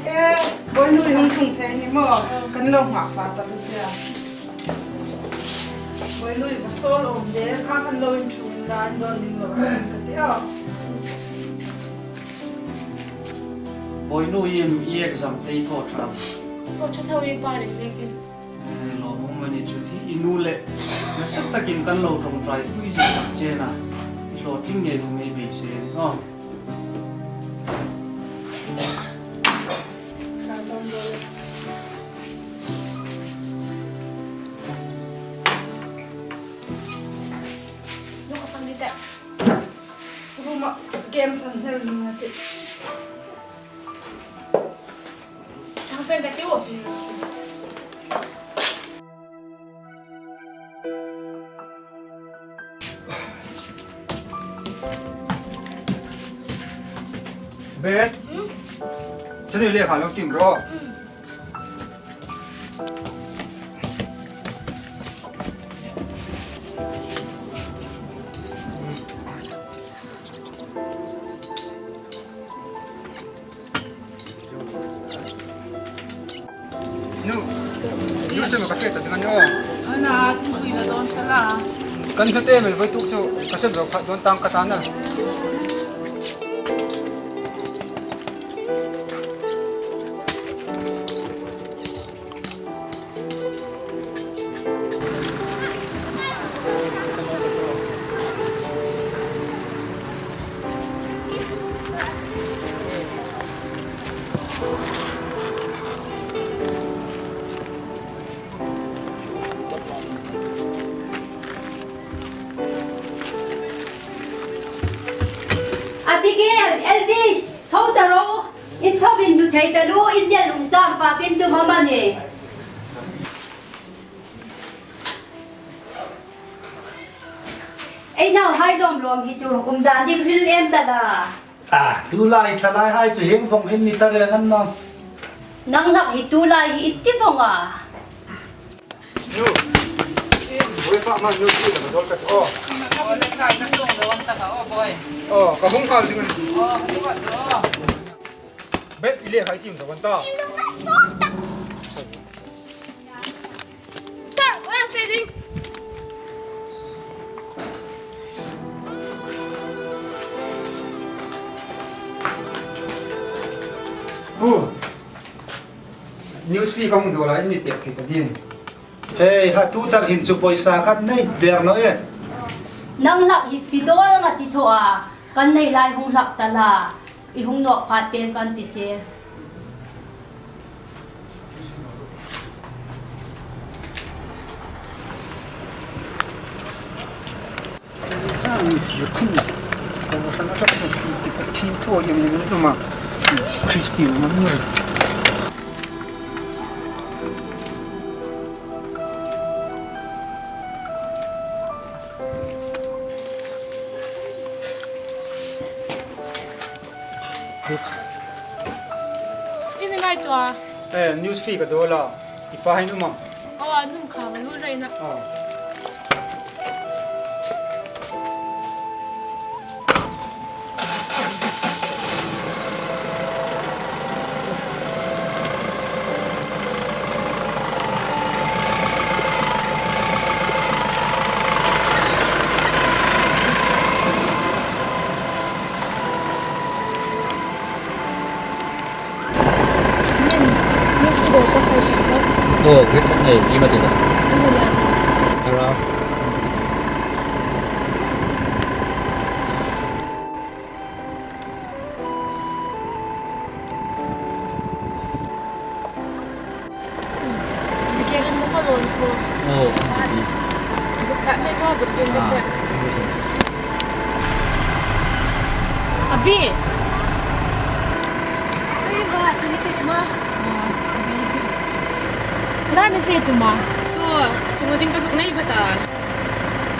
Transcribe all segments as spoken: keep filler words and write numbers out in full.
Eh, Boinu i hung tlung thei ni maw? Kan lo nghak hla ta lu tia. Boinu i va sawl awm de, kha kan lo inṭhu inla, indawn ding lo a sin ka ti a. Boinu i em i exam te i thaw ṭha? Thaw ṭha tho i pa ring lekin. Eh, lawmum a ni chu hi i nu le. Nasa takin kan lo ṭawngṭaipui zie tak chena. I hlawtling ngei khom ei beisei a ni aw. Room-a games an hnel ning a tih. Thang fen ka tiu. Beth? Hmm? Chanu le kha lo tim ro. Hmm. Nu, nu se ma ka fe ta ding a ni aw. Ana, thingpui la dawn ṭha la. Kan hnute mel voi tuk chu ka se zo kha dawn tang ka ta na. Abigail, Elvis, tho ta ro. In tho in hnu thei ta lu, in nel lungsam fa pin tu mama ni. Ei nauhai lawm lawm hi chu, umdan ding hril em ta la. A, tulai ṭhalai hai chu hieng vong in ni ta reng an nawm. Nang hlak hi tulai hi i ti vong a. Nu. Boi fa ma nu ti la dol ka to. O, le ka na song lo ta ka o boi. O, ka hung hal ding. O, hung hal lo. Bet ile khai tim sa wan ta. Ka, wa fe ding. Bu. News feed ka hung dol a, in mi pek thei ta ding. Hei, ha tu tak hin chu poisa khat nei der naw e. Nang hlak hi fidol nga ti thaw a, kan nei lai hung hlak ta la, i hung nawk phat peng kan ti che. Zan chi khun ka hana ka tu ki Pathian thaw yem yem tu ma. Christian ma ni. I mi ngaituo a? Eh, news feed ka dol a. I pa hin um am? Aw, an um kha, an um rei na. Aw. News feed ka khai si ko. To, wait, nei, i ma tu da. Ano na. Tara. Bikin mo ko lon ko. Oh, ang sabi. Zuk chat mo ko, zuk din ko. Abi. Ai ba, sini sit ma. Ra ni fe tu ma. So, so mo ding ka zuk nei va ta.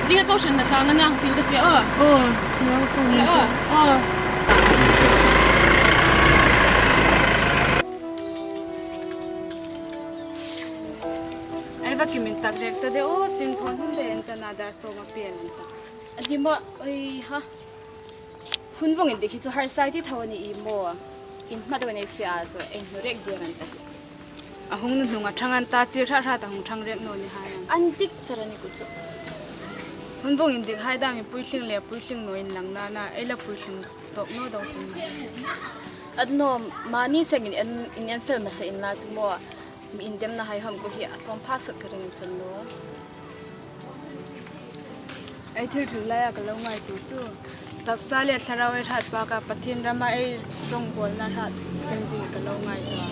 Zinga ko shen na tlang na nang fil ka che o. Oh, no, so ni. Oh. Ai va ki min tak rek ta de o, sin thon hun de en ta na dar so ma pian en ta. A di ma, oi ha. Hun vong in de khi chu har sai ti tho ni i mo. Inhma deuin ei fe a, so ei hnu rek dir an ta hi. A hung nuhnung a thang an ta, chir hrat hrat a hung thang rek naw ni hai an. An dik char a ni ku chu. Hun bung indik hai dam i puitling le puitling naw inlang nana, ei la puitling tawk naw deu chun. An naw, mani sengin en, in en fel hmasa inla chu maw. Mi indemna hai hawm ku hi a tlawm pha suok ka ring insan naw. Ei thil hril laia ka lo ngaituo chu, taksa le thlarau ei hrat baka Pathien rama ei rongbawlna hrat tlung zie ka lo ngaituo a.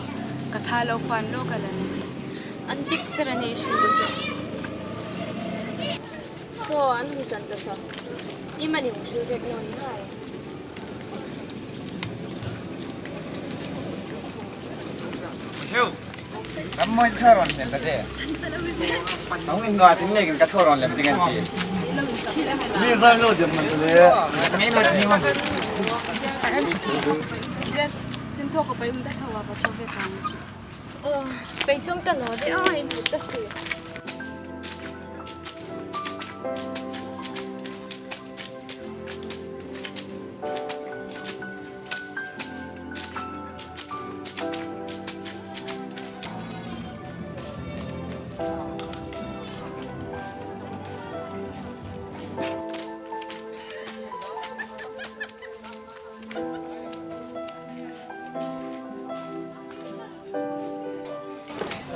Ka tha lo hman lo ka la ni. An dik char a ni ei hriltu chu. Saw an hung tan ta saw. I mani hung hril vek naw ni hai. Heu. Kan mawi thar rawn hmel ta de. Nang in nga chin nekin ka thawr rawn lem ding an ti. Mi zai lo dem man le. Ngai lo ni man. Yes, sin thaw ka pai um ta thawa ka thaw ve kan. Oh, pai chom ta naw de, oh, in ta si.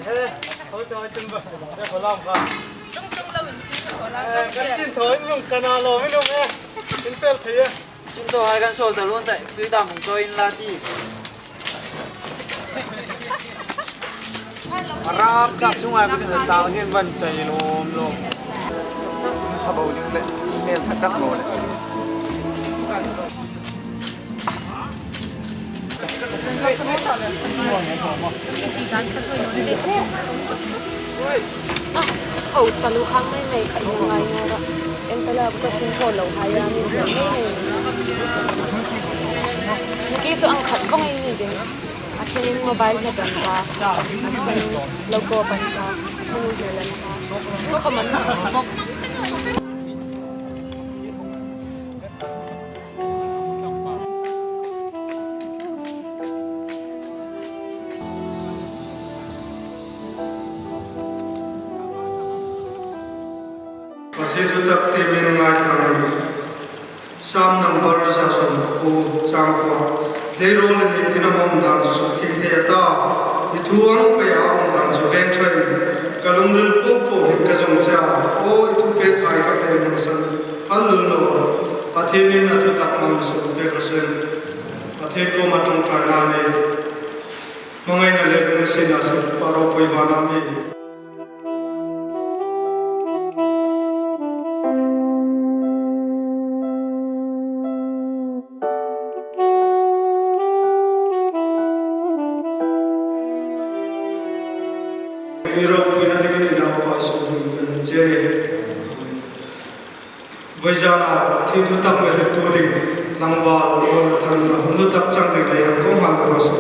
He, hoi ta hoi chun ba, de ko lam ba. Tung tung lo in sin ko la. Eh, kan sin thaw in lung kan a lo mi lung e. In pel thei e. Sin thaw hai kan sawl ta lun ta, tui dam hung thaw in la ti. A rap tak chunga kutin a tal ngin van chai lawm lawm. Kha bo ding le, hmel kha tak lo le. Ho taluo khang mei mei kha i ngai naw rawh. En ta la, ka sa sin thaw lo hai a ni mei mei. Ki chu ang khat khawng ei ni ding. A ṭhenin mobile hmet an ta, a ṭhen logo an ta, a ṭhen hmel an ta. Khawm an ta. Pathien thu tak ti min ngai thlang. Sam number za sawm pakuo, chang kua. Tleirawl a ni tina mawng dan chu suk thim thei a ta. I thu ang pei a awm dan chu veng ṭhain. Ka lungril po po hin ka zawng che a. Aw, i thu pek hai ka fe hmang san. Hal lul naw. Pathienin a thu tak malsawm pek raw se. Pathien kuoma ṭawngṭaina nei. Hmangaina le hmel sina suk pa ropui vana mi. I ropuina dingin i naupa Isu hmingin kan che. Vawisuna Pathien thu tak mi hriltu ding tlangval Lal Thanna hun hlu tak chang ding lei an kawng hman ro sa.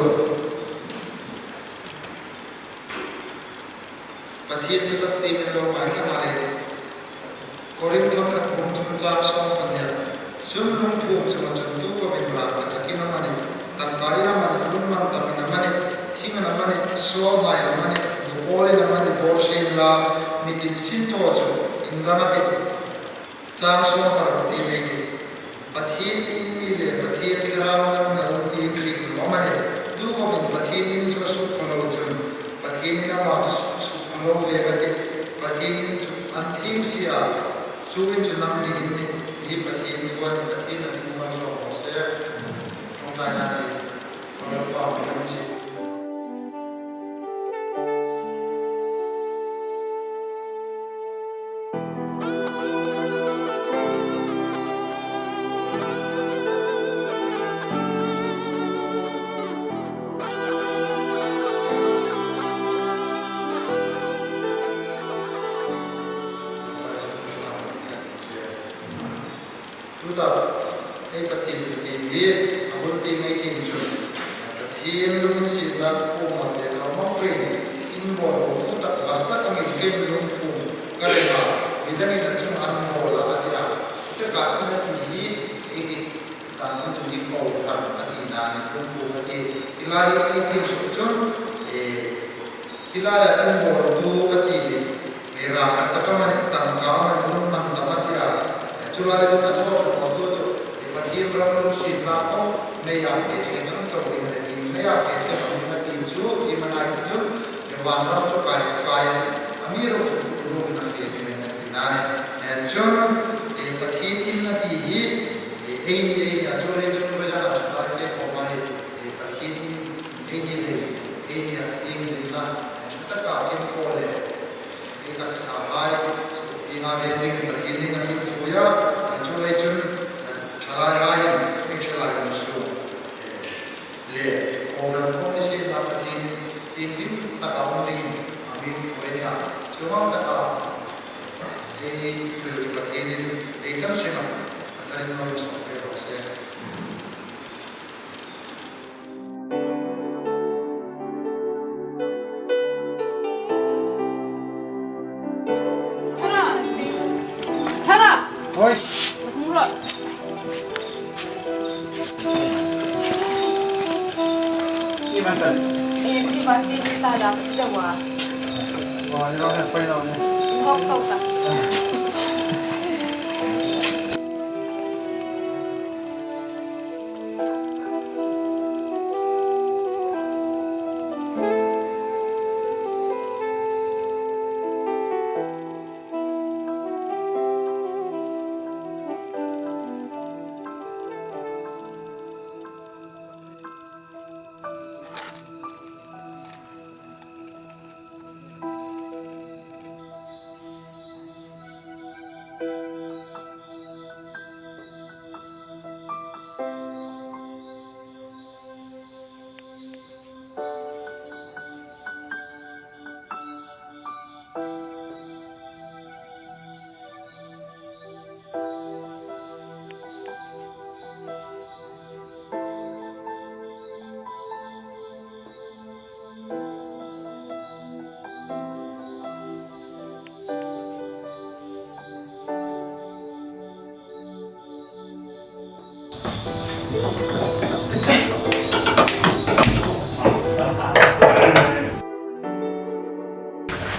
Pathien thu tak ti min lo ngaithla a le. Korinth khat bung thum chang sawm pahni. Chun lungphum chunga chun tu khawmin ram a zakin amanih, tangkain amanih, lungman tamin amanih, thingin amanih, sawlhaiin amanih, bu pawlin amanih bawl hriein la, mitin sin thaw chu inlang a tih. Chang sawm paruk ti mei ti. Pathienin in ni le Pathien Thlarau nangna rawng ti hriet nuom a nih. Tu khawmin Pathienin chu a sukpha lo chun, Pathienin ama chu sukpha lo ve a tih. Pathienin chu an thieng si a, chuin chu nangni in nih. Hi Pathien thu a nih, Pathienin a thu malsawm raw se. Ṭawngṭaina nei. Tuta, ei Pathien thu ti hi, a bul ti ngei ti chun, Pathien lunginsietna kuoma pek a um ang peiin, in bawl tu tak var tak a mi kei lungphum ka rem a, midangin a chunga an bawl a, a ti a. Chutaka in a ti hi, ei ti dan chu hi kohran a tina hi lungphum a ti. Lai ei ti suok chun, eh, hi laia inbawltu a ti, eh, ram a chak amanih, tangka amanih, lungman dam a ti a, eh, chu lai chun a thaw ṭhuttu chu, eh, Pathien ram lungsietna khom, meia fe thleng ang chau ding a ti, meia fe thleng ang ding a ti chu, hi man ai chun, eh, van ram chu kai chu kai a ni, amiruokchu lungna fe thleng a ti a ni. Eh, chun, eh, Pathien in a ti hi, eh, ei ni, ei ni a chu lei chun, chu lai chun a fe khom a ni. Eh, Pathien in, ei ni le, ei ni a thienghlimna, eh, ṭha taka kemkawm le, ei taksa hai, thienga ve dingin Pathien in a mi fui a, eh, chu lei chun, eh, ṭhalai hai, ei ṭhalai um su, eh, le, order khom ni sienla Pathien in, thienghlim taka um dingin a mi fui a. Chuong taka, ei, Pathien in, ei chang seng a, a tharin lo mi sawk ve raw se. Thara! Thara! Oi. Hung rawh. Iem an tan? Eh, university ni ta la, ti da wa. Wa, ni lo ne, pai lo ne. Hok tau ta.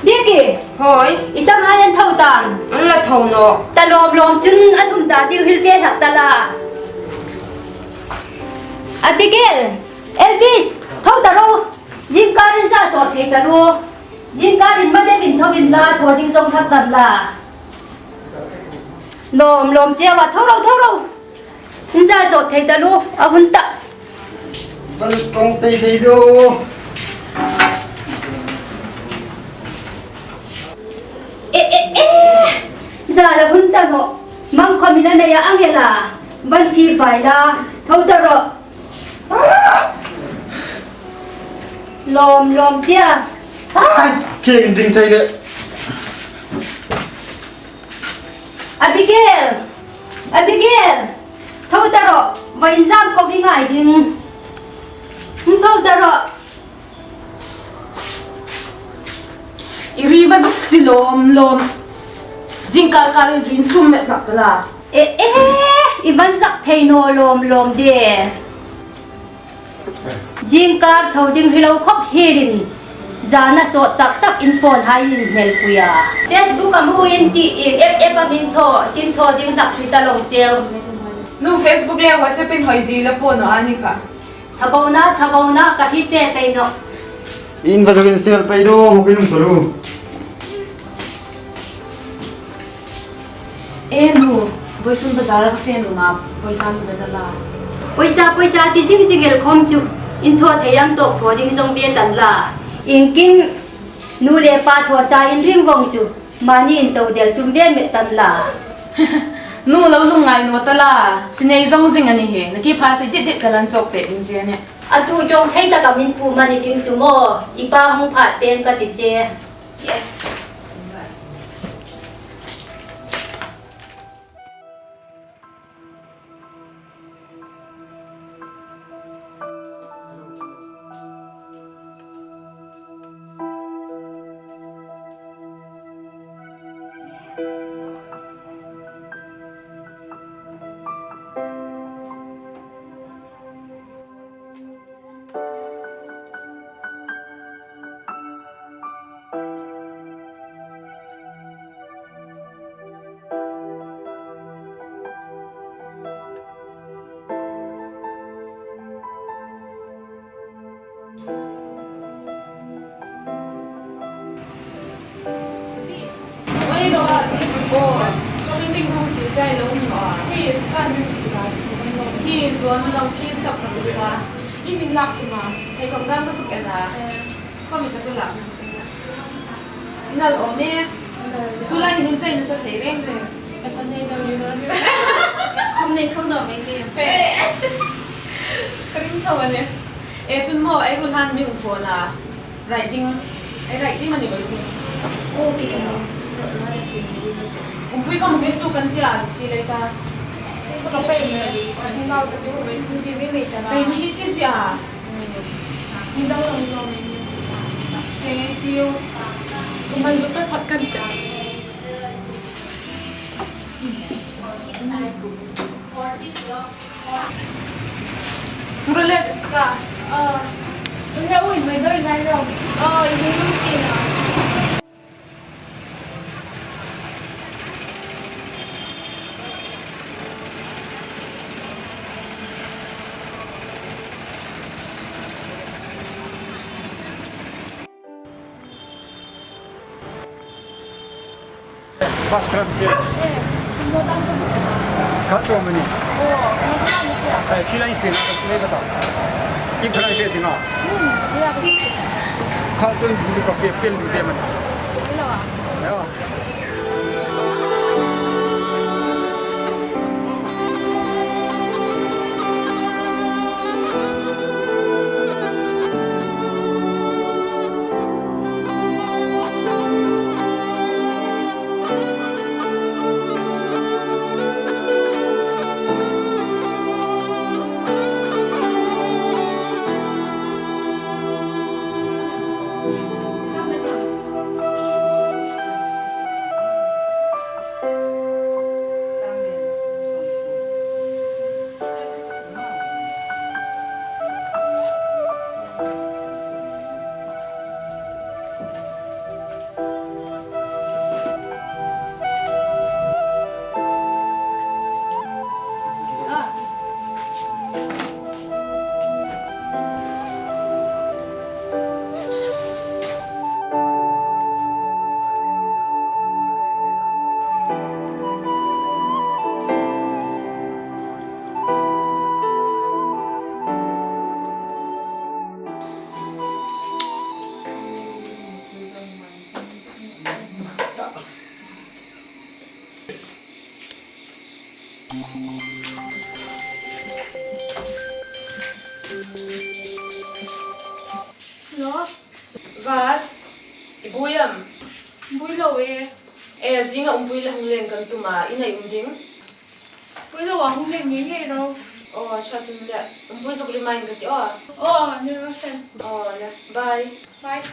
Biki! Hoi. I sanghai an tho tan? An la tho nawh. Ta lawm lawm chun an um ta ding hril ve hlak ta la. Abigail! Elvis! Tho ta ro! Zingkar in za sawt thei ta ro. Zingkar in ma deuin tho in la, thaw ding zong hlak dam la. Lawm lawm che a, tho ro, tho ro. Inza zawt thei ta lu, a hun ta. Van ṭawng thei thei du. E, e, e. Za la hun ta mo. Mang khom ina nei a ang e la. Van thi fai la. Tho ta ro. Lawm, lawm che a. Ai, kieng ding thei le. Abigail! Abigail! Tho ta ro, va inzam ko bi ngai ding. Tho ta ro. I ri va zuk si lawm lawm. Zingkar kar in rin sum met hlak ta la. E, e, i van zak thei naw lawm lawm de. Zingkar tho ding hre lo khop hielin, zana sawt tak tak in phone hai in hnel pui a. Facebook a hmu in ti in, app, app a min thaw, sin thaw ding tak hre ta lo cheu. Nu, Facebook le WhatsApp in hoi zie la phone a ni kha. Thabona, thabona, ka hre pei pei nawh. In va zuk in siel pei du, hmu ki lum thaw lu. E nu, vawisun bazar-a ka fe nuom a, pawisa mi be ta la. Pawisa, pawisa ti zing zing el khom chu, in thaw thei am tawk thaw ding zong be ta la. Iengkim nu le pa thaw sa in ring vong chu, mani in to del tum ve met ta la. Nu, lo lungngai naw ta la, sinei zong zing a ni hi, na ki pha chi dit dit ka lan chawk pek ding che a nih. A tu ṭawng thei taka min pu mani ding chu maw, i pa hung phat peng ka ti che. Yes. Zuan lo khi tak ka tu ka. I min lak tu ma. Thei tong dan ka suk ela. Ko mi sa tu lak suk ela. Inal ome. Tulai hin in chai na sa thei reng reng. Khom nei thong do mai le. Ka ring tho le. E chun mo ai ru han mi hung phone a. Writing. Ai writing mani bol su. O ki kan. Umpui ka hung su kan tia fi le ta. Ka pe. Pe mi hi ti sia. Thank you. Kuman zuk ka phak kan ta. Relax ka. Ah, ui, mai doi, mai doi. Oh, ini dulu sih. Bus kran fe. Kha to mani. Ai, khi lai fe, nei ba ta. In kran fe ding a. Kha to in ka fe pel ding che man. Ya. Hello? Vas, i buoi am? Buoi lo e. E, zinga Umpui le hung leng kan tum a, i nei um ding. Buoi lo a, hung leng ngei ngei ro. Oh, acha, chun le. Umpui zuk remind ka ti, oh. Oh, ni ro sen. Oh, le. Bye. Bye.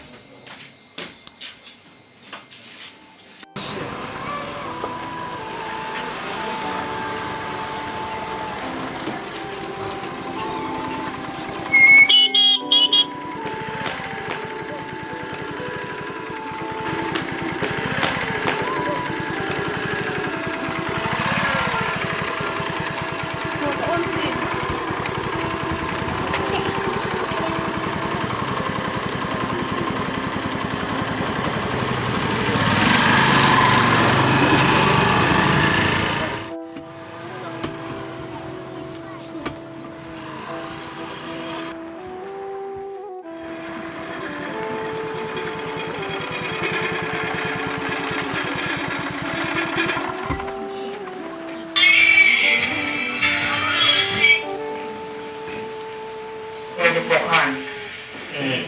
Eh,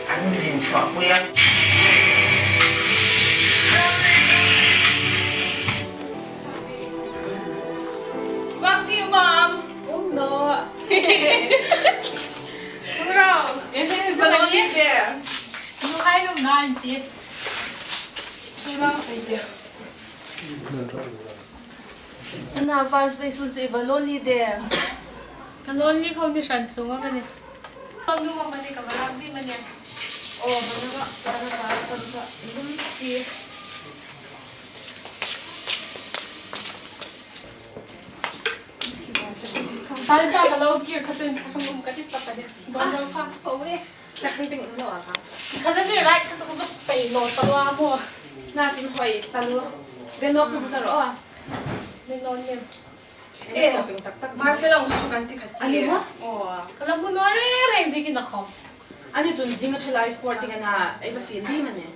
an zin chhuah pui a. Basti, Mum. Um, no. Hung ro. Eh, balloon is there. Hung hai lum nan ti. Hung ro, thank you. Ana, fans fe sun che balloon ni de. Ka lonely khom ni hran sunga mani. Ka nu ma mani ka va lak di mani. Oh, mana ka, mana ka, ka, ka, lum si. Sal ta ka lo kir kha chun ka hung um ka ti ta ka ni. Don lo kha. Oh, eh. Ka hung ting um lo a kha. Ka ni right ka chuk chuk pei lo ta lo a mo. Na chun hoi ta lo. Ve nok chuk ta lo a. Ve nok ni. Eh, Marfel a hung suok an ti kha. A ni maw? Aw, ka la hmu naw reng reng bik a ni khawm. A ni chun zing a ṭhalai sport ding a na, ei va fiel ding a nih.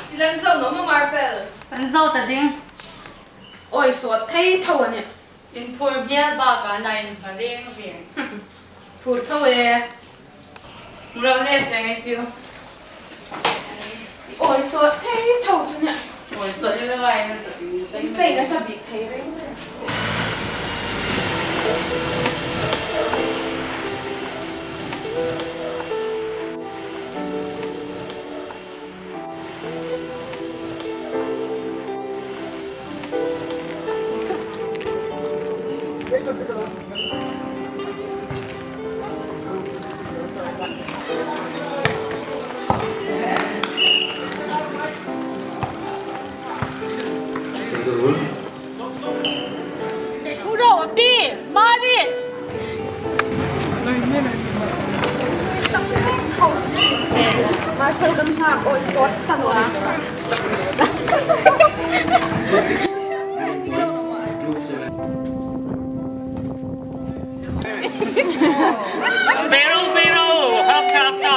I lo zo naw maw, Marfel? Kan zo ta ding. Oi, sawt thei tho a nih. Inphur hmel bak a na inphur reng reng. Phur tho e. Ro le fe ngai fiu. Oi, sawt thei tho chu nih. Oi, sawt le vai na chu. Chei na sa bik thei reng reng. Uro, pi, mari. Pero, pero, hak sa, hak sa.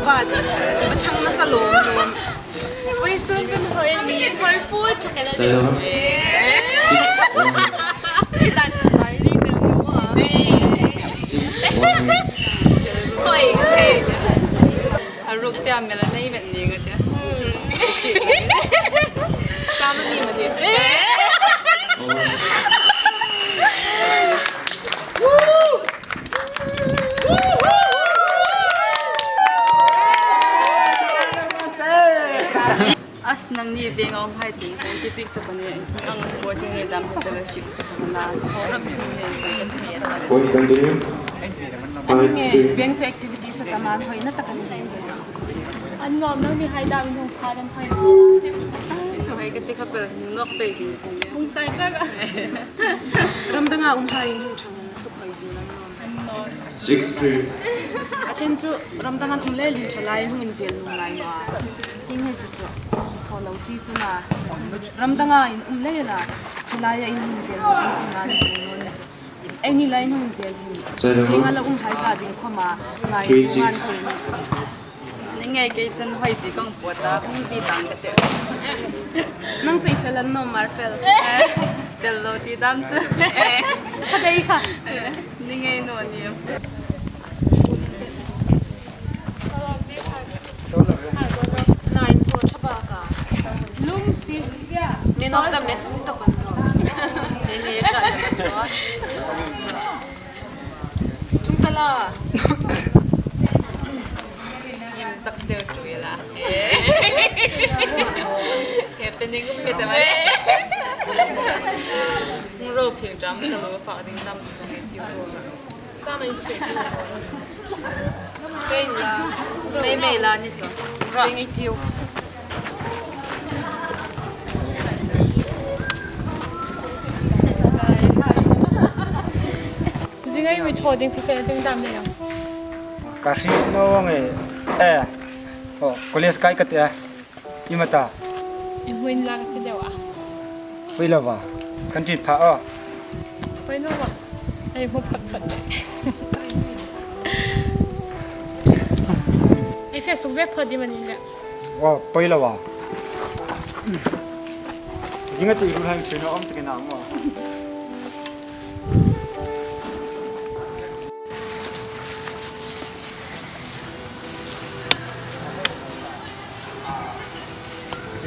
Vat, va ṭhang nasa lawm lawm. Oi, sun sun hoi ni, hoi fu ṭha ka la. Seven. Six, one. Ti dan chu sai ri tel ni maw. Six, one. Hoi, hoi. A ruk te a mel a nei vet ni ka tia. Sama ni ma ni. As nangni veng a um hai chu, kong ti pik ta pani, ang sporting le dam fellowship chu ka la, thawrap chu nen ka ti ta. Point continue. Ani nge, veng chu activities a tam a, hoi na tak a ni. An ngawm nangni hai dam hung pha dam hai chu. Chang chu hai ka ti kha pel, nok pe ding chu. Hung chai chai. Ram danga um hai hung chang. Six three. A chen chu ram danga um le lin ṭhalai hung inzel nuom lai naw a. Ting he chu chu. Thaw lo chi chu na. Ram danga um le la ṭhalai a in hung inzel nuom ti na ni chu. Ei ni lai hung inzel hin. Seven. Ting a la um hai ta ding khoma. Ngai three six. Ni chu. Ni ngei kei chun hoi zie kong puot a, hung zie tang ka tih. Nang chu i fel an naw, Marfel. Fel lo ti dam chu. Ka dei kha. Ni ngei naw ni. Nine four chapa ka. Lum si. Man of the match ni ta pan naw. Ni ni ka. Ṭhung ta la. Im zak deu tu la. Happening um me ta mai. Hung ro phing ṭam ta lo fa ding tam tu zong e ti ro. Sa mai zu fe ti. Fe la. Mei mei la ni chu. Ra. Ngi tiu. Zingai mi thaw ding fe fe ding dam nei am? Ka hriet naw nge. Eh. Oh, college kai ka ti a. I ma ta? I hmu inla ka ti deu a. Poi lo va. Kan ṭin pha aw. Poi naw va. Ei hmu phat phat le. Ei fe suk ve pha di mani le. Aw, poi lo va. Zinga ti ru hang ṭhin aw, am takin ang aw.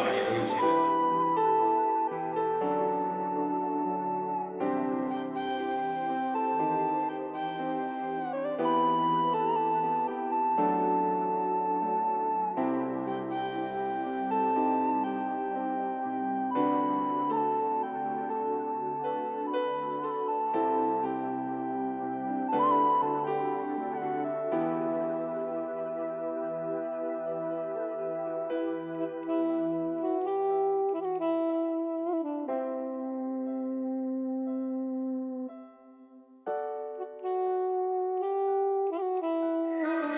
ngai a lo insiet.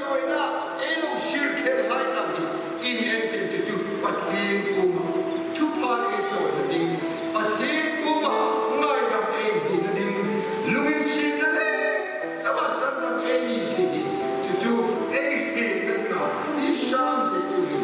Chawina ei lo sir thei hai tak hi in en tih chu Pathien kuoma thupha ei chawina ding, Pathien kuoma ngaidam ei hnina ding, lunginsietna le chama sandam ei ni si hi chu chu ei hnina dinga i sam si tu hi.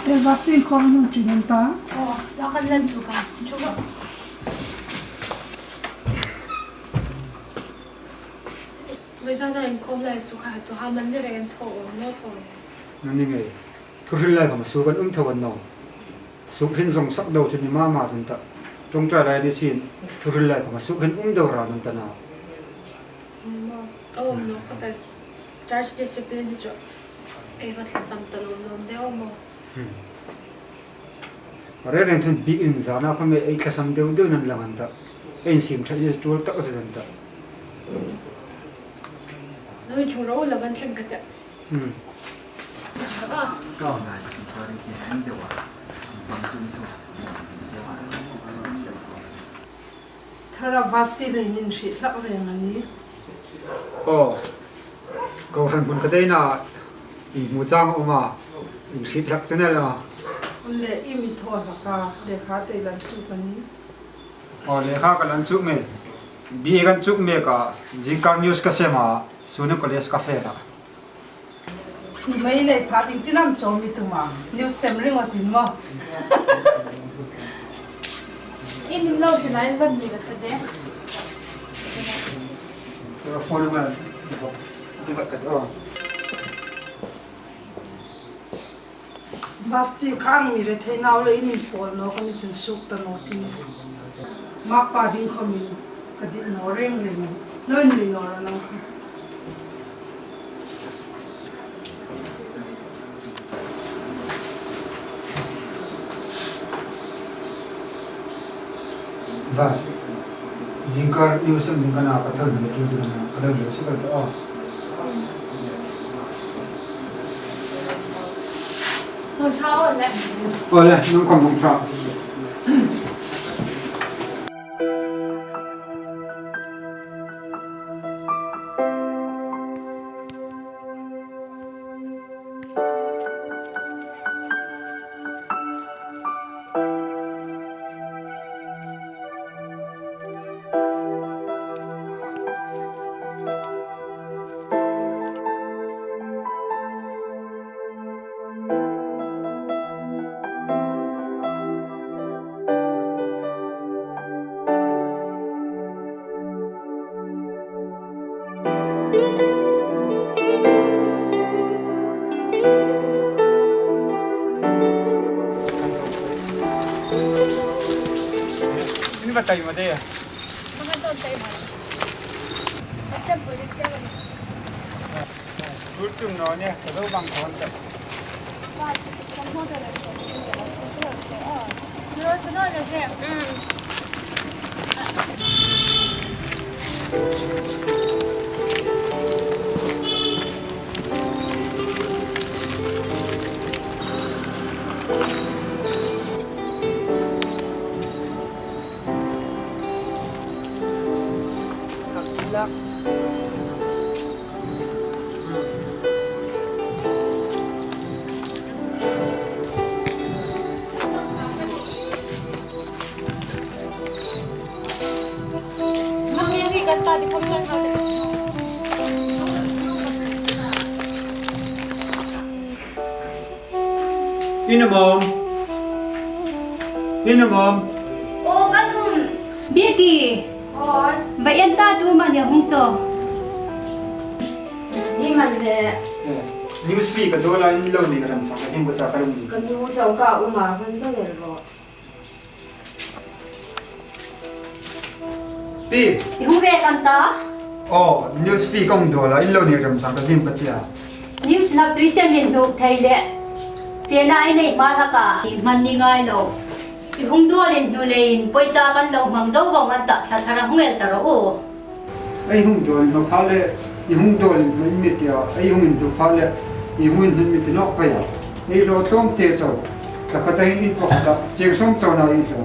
Eva, sin khawm hung ṭin an ta. Aw, la kan lan su ka. Chu ka. Vawisuna inkhawm lai sukha tu ha man ni reng tho, no tho. Nang ni ngei. Thuhril lai khawm suk an um tho an naw. Suk hin zawng sak deu chu ni ma ma chun ta. Ṭawngṭai lai ni sin thuhril lai khawm suk hin um deu ra nun ta naw. Aw, no ka bel. Church discipline hi chu. Ei va thlasam ta lo lo deu maw. Hmm. A reng reng chun biekin zana khawm ei thlasam deu deu nan lang an ta. Ei insiem ṭha chu ṭuol tak a chu dan ta. Noi chu ro la van thleng ka ta. Hmm. Ka ngai si ka ring ki hang deu a. Bang tun tu. Thara Vasti le in hriet hlak reng a nih. Aw, kohran hmun ka dei na, in hmu chang a um a, in hriet hlak chu ni lo. Le i mi thaw hlak a, lekha tei lan chu ka ni. Aw, lekha ka lan chu nge. B A kan chu mek a, zingkar news ka sem a, suna college ka fe a. Hi mai nei pha ding tin am chawm i tum a. News sem ring a tin maw. I min lo hrilai van ni ka sa de. Phone man. Di vat ka do. Vasti kha ang mi rethei nau le in inpawl naw ka ni chun suk ta naw ti. Mapa ding khawmin ka dit naw reng reng. Naw nui naw ra nang kha. Ba, zingkar news sem ding ka na ka thon ni tu ding na ka dang le su ka ta. Aw. Nang ṭha aw le. Aw le, nang khawm nang ṭha. Ni ba tai ma de. Ka hang tawn tai ma. Exam project che ba ni. Tur chung naw ni, ka zo bang kawn ta. Ba, kan hmu ta la. Lo sa naw le se. Mm. Ina mom. Ina mom. O, ka nun. Becky. Oi. Ba en ta tu ma ne hung so. Ni man le. Eh, news fee ka dawl a, in lo nei ram chang ka him ka ta ka lung. Ka nu chau ka um a, kan ta le ro. Pi. I hung ve kan ta? Oh, news fee kong dawl a, in lo nei ram chang ka him ka tia. News lak tui sem in duk thei le. Fe na i nei hma hlak a, i hman ni ngai lo. I hung dawl in hnu leiin, poisa kan lo hmang zo vong an ta, thla thara hung el ta ro u. Ei hung dawl inhnu pha le, i hung dawl inhnu in mi tia, ei hung inhnu pha le, i hung inhnu in mi ti nawk pei a. Ei lo tlawm te chau. Thla khata hin in pakhat a, cheng sawm chau na ei lo.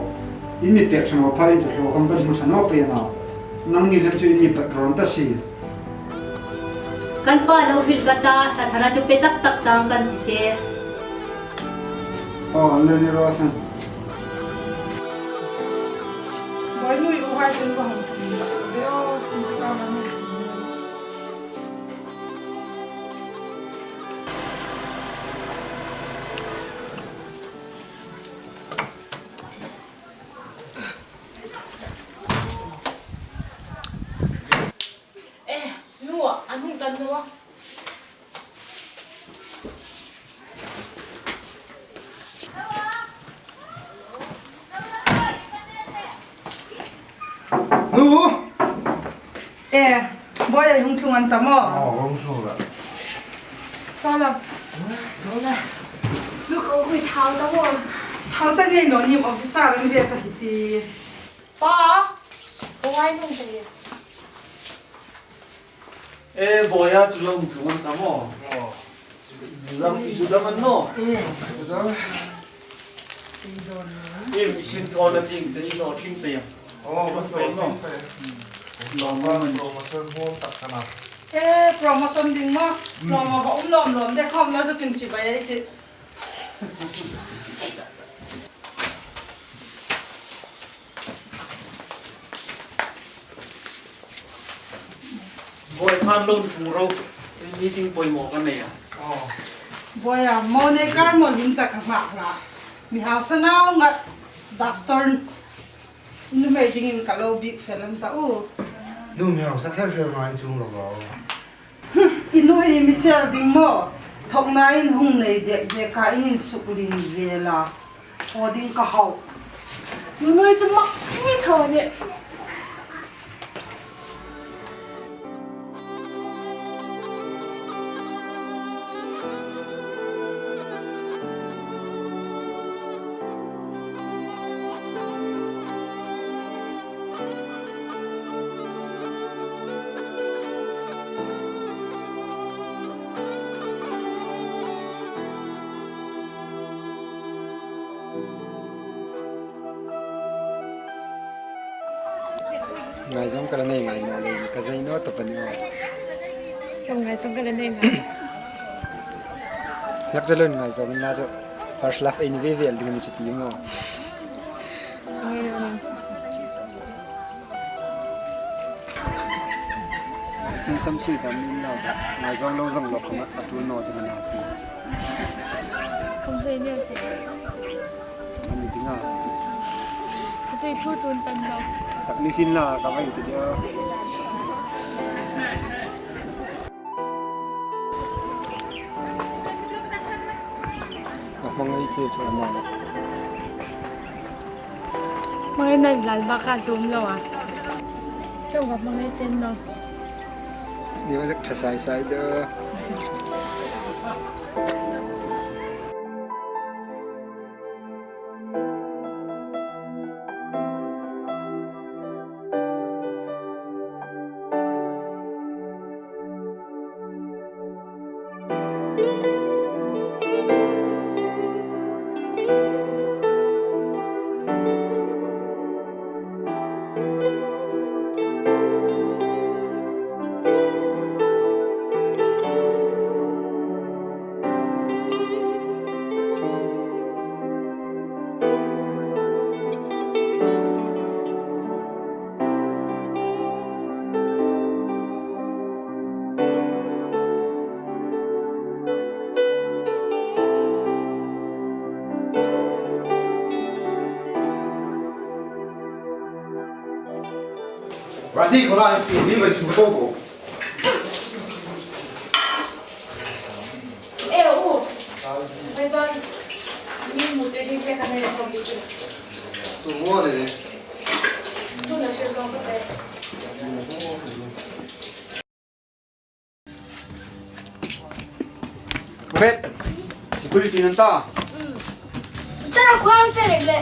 In mi pek chau naw pha le in chau lo kan ban hmu sa naw pei a na. Nangni le chu in mi pat rawn ta si. Kan pa lo hril ka ta, thla thara chu pe tak tak tang kan ti che. Aw, an lo ni raw san. Boi nui u hai chun ka hung tum ta. Be aw, tum ta ka man. Eh, nu, an hung tan nu. Nu! Eh, Boi ei hung tlung an ta maw? Aw, hung tlung la. Saw la. Saw la. Nu ko hui thau ta maw? Thau ta ngei naw nim officer an ve ta hi ti. Pa, ko ngai nung ta hi. E, Boia chu lo hung tlung an ta maw? Aw. Lam i su dam an naw? Mm, su dam. E, mi sin thaw na ding te i lo tling te yang. Aw, ma thaw tling te. Lo ma man. Promotion hmang tak ka na. E, promotion ding maw? Mm. Lo ma ba um lawm lawm de khawm la zu kin chi ba ei ti. Boi khan lo hung ro, meeting poimaw ka nei a. Aw. Boia, mo nei kar mo lim ta ka hla hla. Mi hausa nau ngat doctor nuhmei dingin ka lo biek fel an ta u. Nu mi hausa kher kher ngai chung lo lo. Hmm, i nu hi mi sel ding maw? Thawkna in hung nei dek dek a in insuk lien vel a. Aw ding ka hau. Nunui chu mak thei tho ni. Ngaizawng ka la nei ngai naw lei, ka zai naw ta pani aw. Ka ngaizawng ka la nei ngai. Hlak chu lo ngaizawng inla chu first love ei ni ve vel ding a ni chu ti maw. Thingsam sui dam inla chu ngaizawng lo zawng lo khawma a tul naw ding a na ti. Khawm zai ni a. A ni ding a. Ka zai thu thu an tam lo. Tak ni sin la ka vai ti dia. Hmangai che chu a maw. Hmangai nan lal bak a hlum lo a. Keu ka hmangai chen lo. Ni ma zek tha sai sai de. Rati ko la fi ni vai su ko ko. E u. Vai zon. Ni mu te di te ka ne ko bi. Tu mo le. Tu na shir ko ko se. Ubet, security nan ta. Tara kuan ferek le.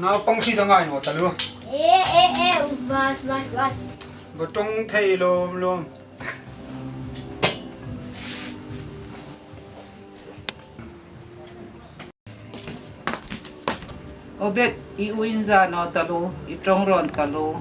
Naupang si ta ngai naw ta lu. E, e, e, vas, vas, vas. Ba tong thei lawm lawm. Obet, i u in za naw ta lu, i tong rawn ta lu.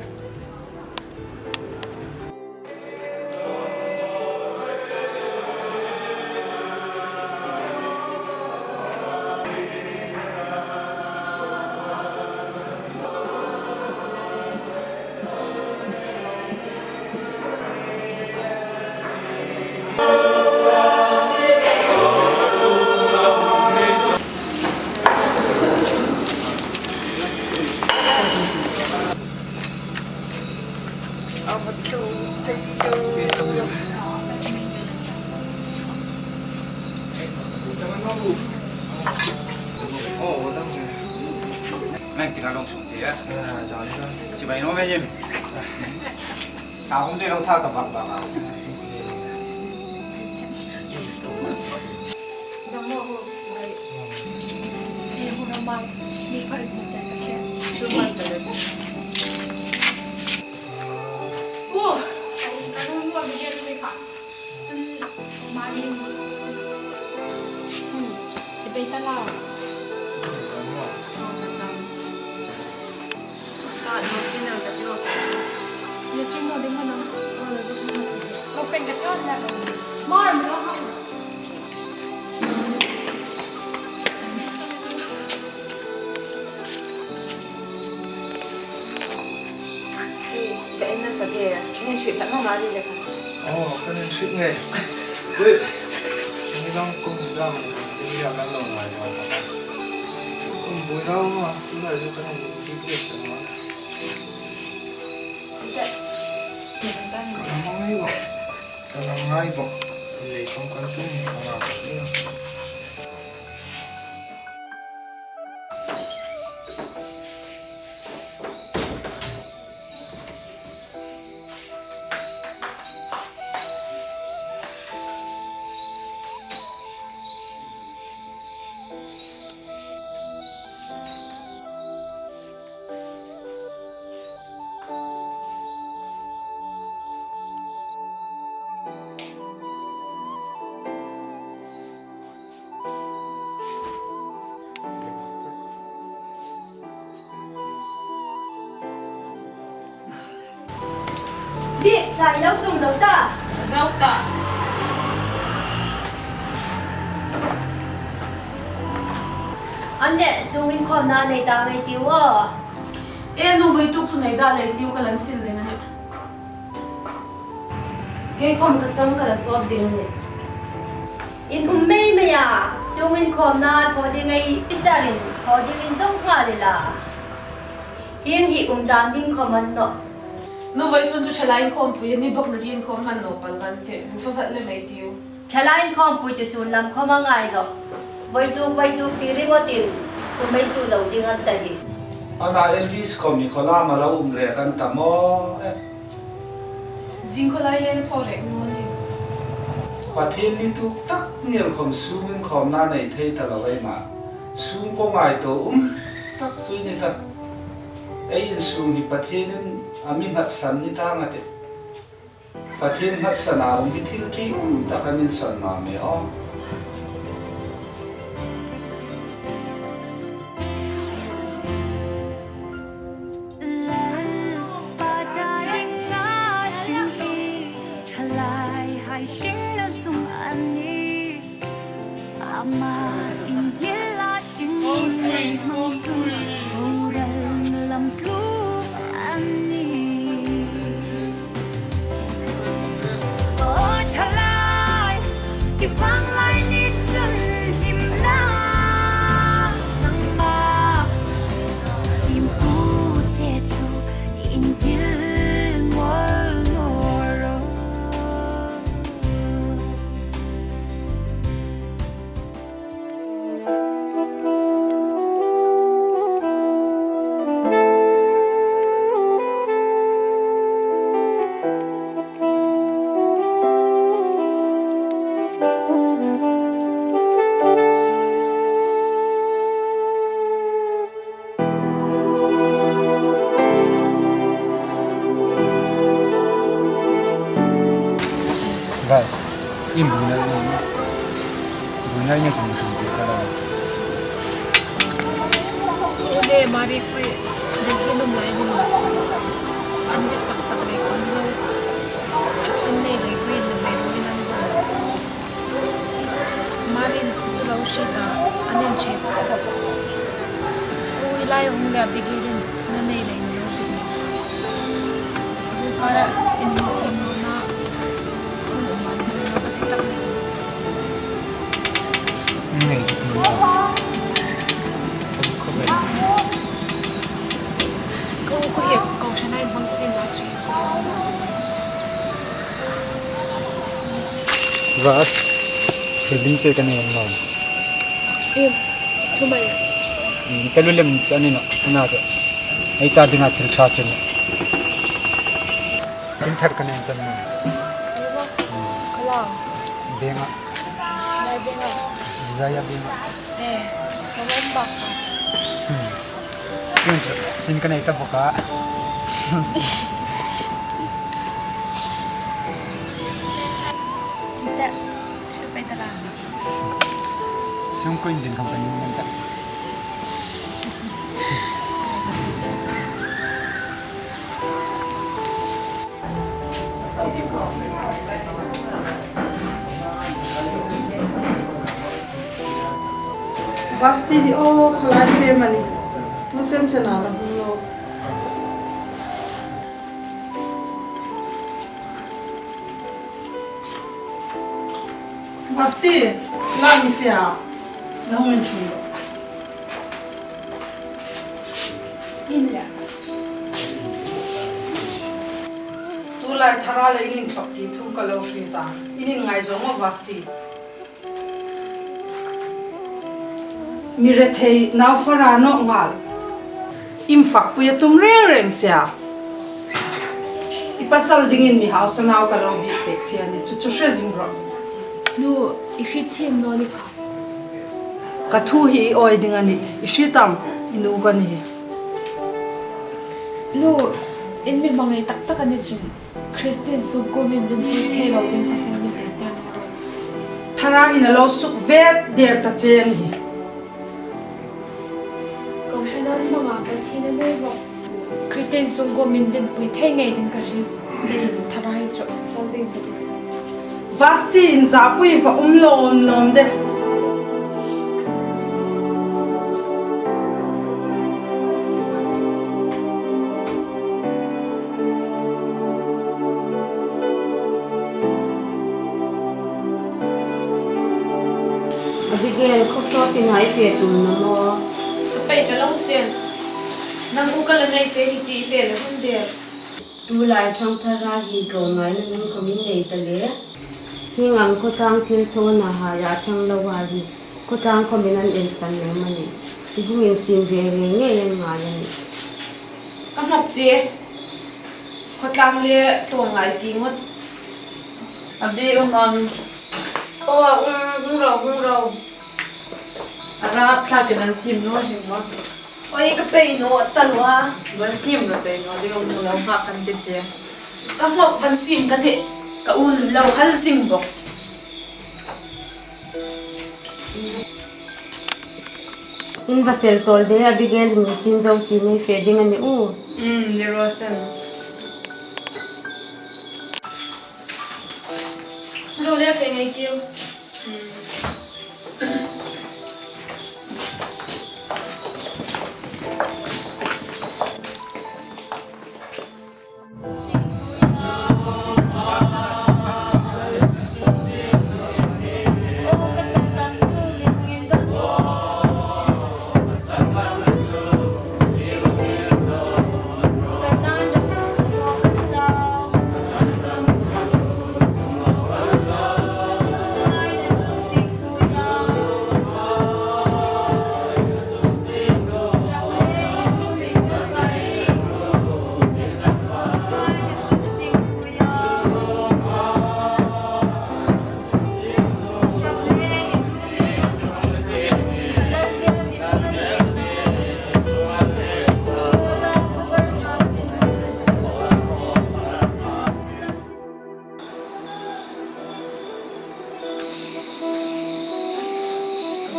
Nang kira long sung si ya. Chibai no me yem. Ka hom de lo tha ka bak bak a. Damo ho stai. E ho na mai. Ni phai mo ta ka se. Tu man ta le. Ku. Ai ka no mo bi ni pha. Chun mani. Hmm. Chibai ta la. Ka no chin ang ka tiro. Ye chin no ding hana. Lo pen ka tiro na. Mar mo ha. Ka en nasa ke, ni shi ta ma ma ri le ka. Oh, ka ni shi nge. Ui. Ni long kum dam, ni ya kan long ngai ma. Kum bui rau ma, tu lai lu kan ni di ke ta ma. Ka ngai bo. Ka ngai bo. Ni kum kan tu ni ma. Bi, tlai lo sung lo ta. Lo ta. An ne, sung inkhawmna nei ta ngei tiu aw. E nu, voi tuk chu nei ta lei tiu, ka lan sil ding a nih. Kei khawm ka sam ka la sawp ding a nih. In um mei mei a, sung inkhawmna thaw ding ei ti charin, thaw dingin zong hma le la. Hieng hi um dan ding khawm a ni nawh. Nu, voi sun chu thalai inkhawmpui a ni bawk, na inkhawm hman naw pal kan tih, bu fa vat le mei tiu. Thalai inkhawmpui chu sun lam khawm a ngai dawk. Voi tuk, voi tuk ti ringawtin, kum ei su lo ding an ta hi. Ana Elvis khom hi khaw lama lo um rek an ta maw? Eh. Zing khaw lai le thaw rek naw ni. Pathien ni tuk tak ni el khom sungin khawmna nei thei ta lo ei ma. Sung ko ngai to um tak chu ni ta. Ei insung hi Pathienin a mi nghatsan ni ta nga te. Pathien nghatsana um hi thil ṭium tak an insan nawm e aw. Lalpa ta dinga hring hi ṭhalaihai hringna zung a nih. Ama inngila hring nei hmang chu, boral lamtlum a nih. Aw ṭhalai, i vanglai ni chun hlimna nangma siemtu che chu inngil mawl naw ro. Vai, in buoina, buoina in chun hring ti ka la. Ule Mari khui, Delhi num lai ni ma chu. An dik tak tak le kon lo. Sin nei le khui na mai lo in an va. Marin chu lo hriet a, an inṭhe khawp. Ui lai hung le a bik hi rin sin a nei lei ni lo bik ni. Ui kara in mi thim lo na, hun um an hun lo ka ti tak ni. Nei ti lo. Khawp khawp le. Ko ko he ko sa nai bang sin la chu. Vas, thil ding che ka nei naw. Em, thu mai. Hmm, ka lu lem che ni naw, na che. Ei ta dinga thil ṭha che ni. Sin thar ka nei ta naw. Ni ba? Kala. Benga. Lai benga. Jaya benga. Eh, ka lem bak ka. Hmm. Tun chu, sin ka nei ta bawk a. Tita, shu pei ta la. Sung ko in din kham ka ni man ta. Vasti hi aw khalai fe mani. Tu chen chen a la hung lo. Vasti, la mi fe a. La hung in chun lo. In le. Tulai thara le in thlop ti thu ka lo hriet a. In inngai zo maw Vasti. Mi rethei nau fara nawk ngal. In fakpui a tum reng reng che a. I pasal dingin mi hausa nau ka lo biek pek che a ni chu chu hre zing rawh. Nu, i hriet thiem naw ni kha. Ka thu hi i awi ding a nih, i hriet am, i nu ka nih. Nu, in mi hmangai tak tak a ni chun, Kristien sungkuo min dinpui thei lo ding pasal mi thei teng. Thara hin a lo suk vet der ta che a ni. Ko hre naw hmanga Pathien a nei bawk. Kristien sungkuo min dinpui thei ngei ding ka hriet leiin thara hi chu sal ding ka ti. Vasti in zapui va um lawm lawm de. Abigail, khawk sawt ina i fe tum naw maw? Ka pei ta lo sien. Nang u ka la nei che ni ti i fe la hun der. Tulai ṭhangthara hi ko ngaina nun khawm in nei ta le. Hieng ang khawtlang thil thawna hara ṭhang lo a hi. Khawtlang khawmin an en san lem a nih. I hung insiem ve ngei ngei an ngai a nih. Ka hnawt che. Khawtlang le tlawng ngai ti ngawt. A bi um am? Aw, a um, hung ro, hung ro. A ra tlakin an siem naw ning maw? Oi, ka pei naw ta naw a. Van siem ka pei naw, ding um naw, hung hak kan ti che. Ka hmawk van siem ka tih, ka un lo hal zing bawk. In va fel tawl de, Abigail, mi siem zo si mei fe ding a ni u. Um, ni raw se. Ro le fe ngei tiu.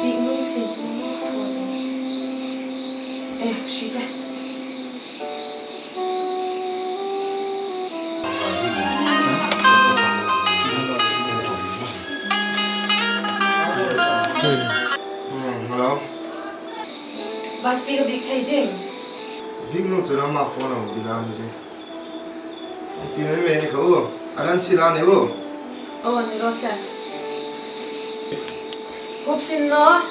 Bik nung si. Eh, si te. Hmm, hello. Basti ka bik thei ding. Bik nung chu nama phone a hung bil a ni ding. Ti mai mai ni kha u. A lan si la ni u. Aw, ni raw se. Hup sin naw.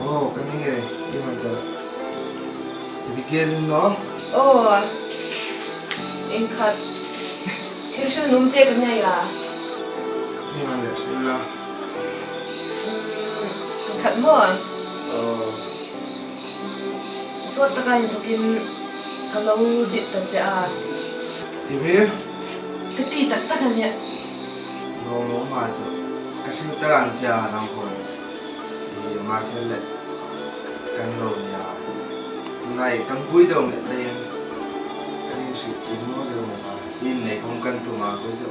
Aw, ka ni nge. I man ta. Ti bi ke lin naw. Aw. Ieng khat. Thil hril nuom che ka nei a. I man le hril la. Um, ieng khat maw. Aw. Sawt taka inthawkin ka lo dit ta che a. Ti mi? Ka ti tak tak a nih. Lawm lawm a chu. Ka hril ta ran che a nang khawm. Ti ma fel le. Kan lo nia. Tunai kan vui deu met leiin. Kan inhriet thiem naw deu met a. Tin nei khawm kan tum a, koi chu.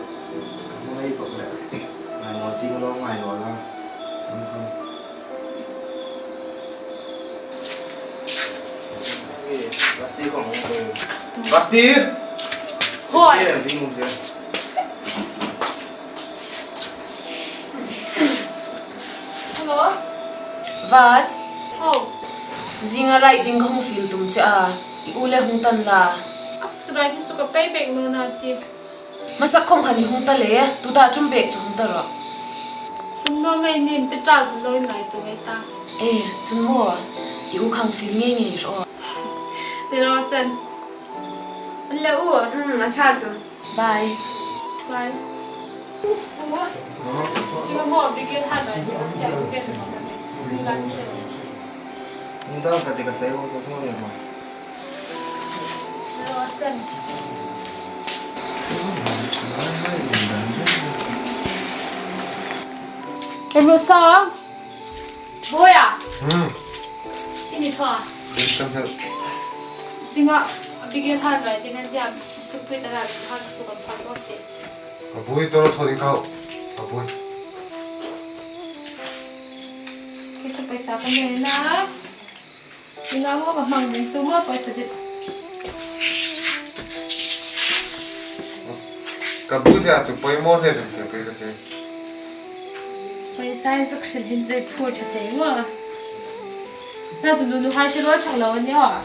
Kan hmu ngei bawk le. Ngai naw ti lo ngai naw la. Kan khawm. Basti khawm hung ko. Basti! Hoi. Basti, an ding hung se. Hello? Vas. Oh. Zinga rai ding ka hung fiel tum che a. I u le hung tan la. As, rai ding chu ka pei bek naw nih a ti. Hmasa khawm khan i hung ta le, tuta chun bek chu hung ta rawh. Tum naw ngei nim, ti ta chu lo in lai tu ngei ta. Eh, chun maw, i u khang fiel ngei ngei rawh. Ni raw se. An le u. Hmm, a ṭha chu. Bye. Bye. U. Singa maw, bigel han rai. Ni raw se. Em, sa. Boya. Hmm. Ini thaw. Ini thaw. Singa, bigel han rai, tingnan dia, sukpui ta la, ha, suk an phan ko se. Ka bui tawr thaw ding ka hau. Ka bui. Kei chu paisa ka nei na. Ni nga maw ka hmang ding tu maw paisa dit. Ka bui le a chu poimaw hle chu ka che. Paisa hi zuk hril hin chu i phu ṭha thei maw. Nang chu nuhai hril a ṭha lo a ni aw.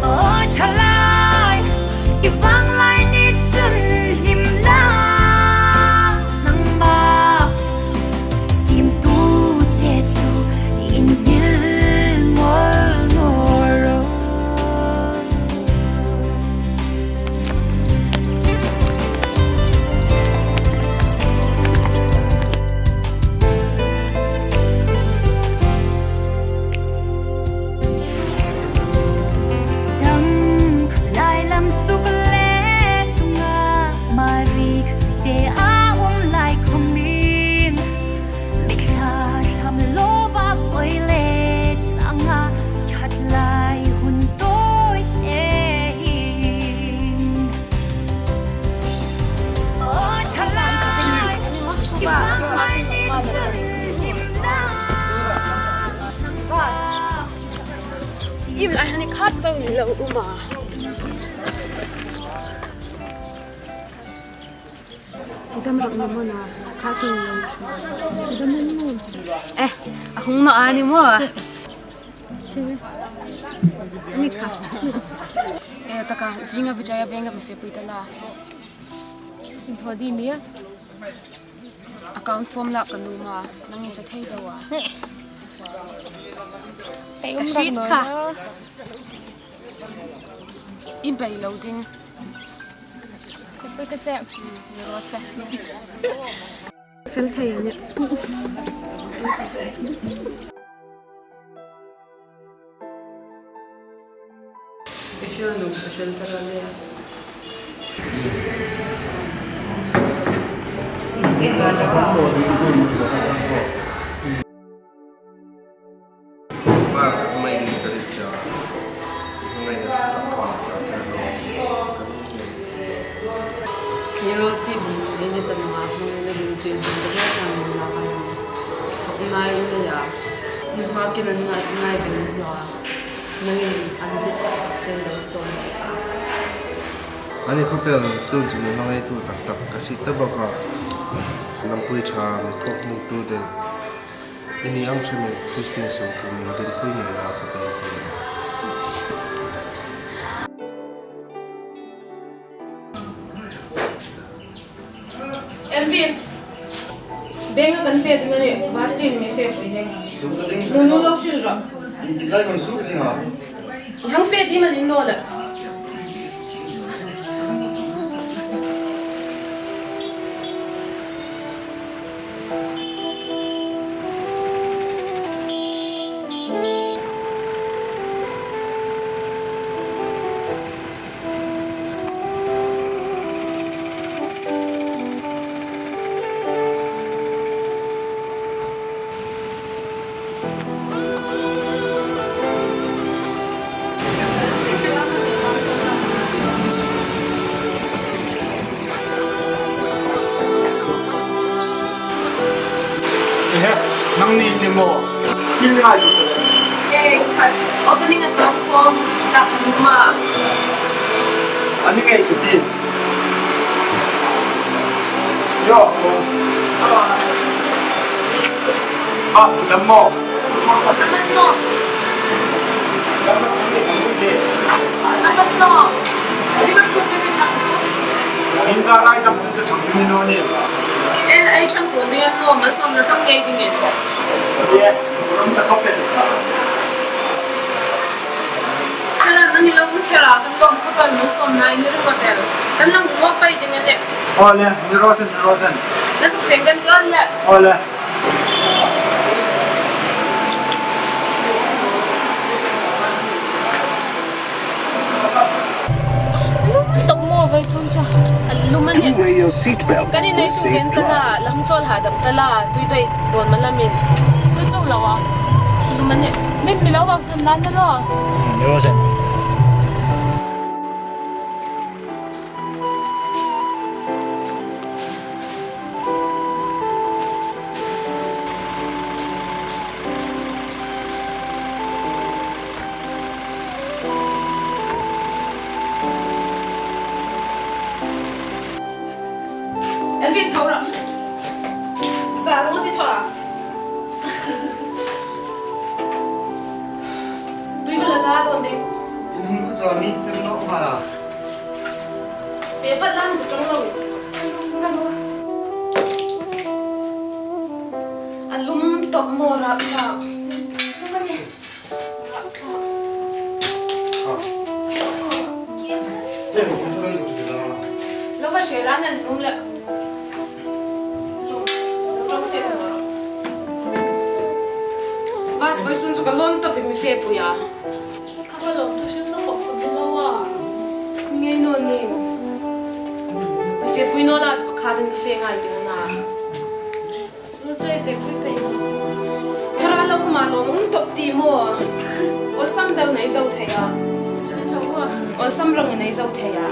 Aw ṭhalai, i vanglai ni chun hlim la, nangma siemtu che chu inhmil mawl naw ro. Kim lai hani khat chau ni lo um a. Dam rak na mona, khat chau ni lo. Eh, a hung naw a ni maw? Ni kha. Eh, taka, zinga Vijaya Bank-a mi fepui ta la. Thaw di mi a. Account form lak ka nuom a, nangin che thei deu a. Ka hriet kha. I bei lo ding. Ka che. Ni raw se. Fel thei a nih. Ka hriet nuom ka hriet ta le. Ba, ka hmai ding ka ri cha. Hmai ding ka ta ka ta ka. Kero si bu, ini ta na ma fu ni rim si bu, ta ka ta ni la ka. Thok nai ni ya. Ni ma ki na nai, nai ka ni ya. Nangin an dit che lo sawm. Ani khawpel tun chu mi hmangaitu tak tak ka hriet ta bawk a. Lampui ṭha mi khawk hmutu deu. Ini ang hrem Christian sung kum dinpui ngei la khawpel sung. Elvis, bank-a kan fe ding a nih, Vastin mi fepui ding. Nunu lo hril rawh. Hang fe ding am a ni naw le. Ehe, nangni ni maw? Kin ngai tu. Eh, khat. Opening account form lak nuom a. Ani ngai tu ti. Yo, form. Oh. Mas dam maw? Aman naw. Aman naw. Zibat ko zibat naw. Min za rai dam tu chang min naw ni. Eh, ai chang ko ni naw, ma som na tam ngai ding e. Ye, ram ta ko pe. Ara nang lo ko kera kan lom ko kan ma som nai ni ru ko tel. Kan lang ko pai ding e. Ole, ni rosen, ni rosen. Na su feng kan kan le. Ole. Lum tawp maw vawisun chu. A lum a nih. Kan inneitu gen ta la, lam chawl ha dam ta la, tui doi dawn ma lamin. Tui chu lo a. Lum a nih. Min mi lo vak san lan na lo. Ni rosen. Elvis, thaw rawh. Sa lo ti thaw. Tui vala ta dawn ding. In hung ku chaw mi tir nawk hma la. Fe vat lan zu ṭawng lo. A lum tawp maw rap ta. Lum a nih. Rap ta. Ah. Kian khan. Te ko kun tu kan zu tu la. Lo va she lan an lum la. Lum. Lo ṭawng se la. Vas vawisun chu ka lawm tawp mi fepui a. Kha ka lawm tu hrilna khawp khawp ni lo a. Ngei naw ni. Mi fepui naw la chu pakhatin ka fe ngai ding a na. Lo chu ei fepui pei. Thara lo ma lawm um tawp ti maw. Awlsam deu nei zo thei a. Chu thaw a. Awlsam rawng nei zo thei a.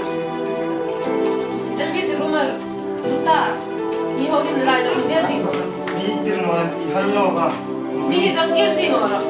Elvis room-a lut ta. Mi ho hin lai lo ve si. Mi tir naw, i hal lo ka. Mi hi dang kir si naw ro.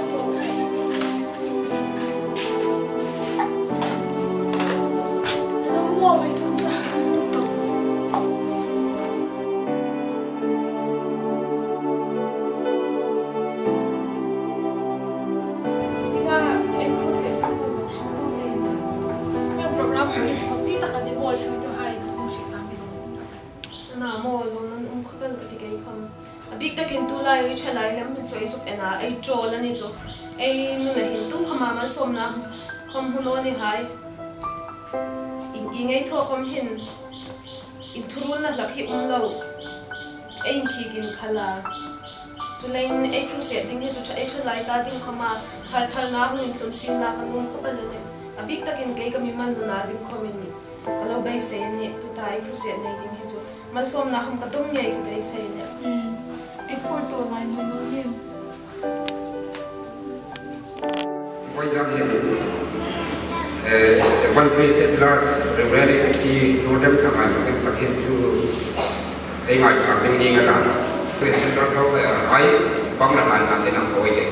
Takin tulai ei ṭhalai lem hin chu ei zuk en a, ei ṭawl a ni chu. Ei nuna hin tu khawma malsawmna khawm hmu naw ni hai. Ieng, ieng ei thaw khawm hin inthuruolna hlak hi um lo. Ei inkhik inkhal a. Chuleiin ei crusade ding hi chu ṭha-, ei ṭhalai ta ding khawma hartharna hung intlun sienla ka nuom khawp el a nih. A bik takin kei ka mimal nuna ding khawmin ka lo beisei a nih, tuta ei crusade nei ding hi chu. Malsawmna khawm ka tum ngei ka beisei a nih. Mm. Ei phur tawp lai hmu naw nih. Vawizan hin, eh, Evangelist at Large Reverend H P Nordem Thangai Pathien thu ei ngaithlak ding ni nga ta. President Doctor, eh, ai, bang la nan nan ding ang koi de.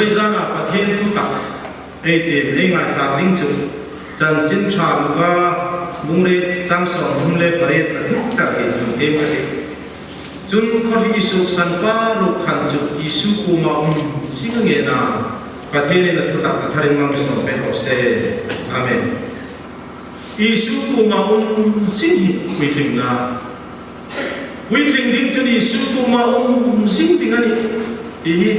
Vawizana Pathien thu tak ei tiem, ei ngaithlak ding chu Chanchin Ṭha Luka bung riet chang sawmthum le pariet ka thuk char hi hung tiem ka tih. Chun khawhli suoksan paruk khan chu Isu kuoma um zing a ngen a, Pathienin a thu tak a tharin malsawm pek raw se. Amen. Isu kuoma um zing hi puitlingna. Puitling ding chun Isu kuoma um zing ding a nih ti hi.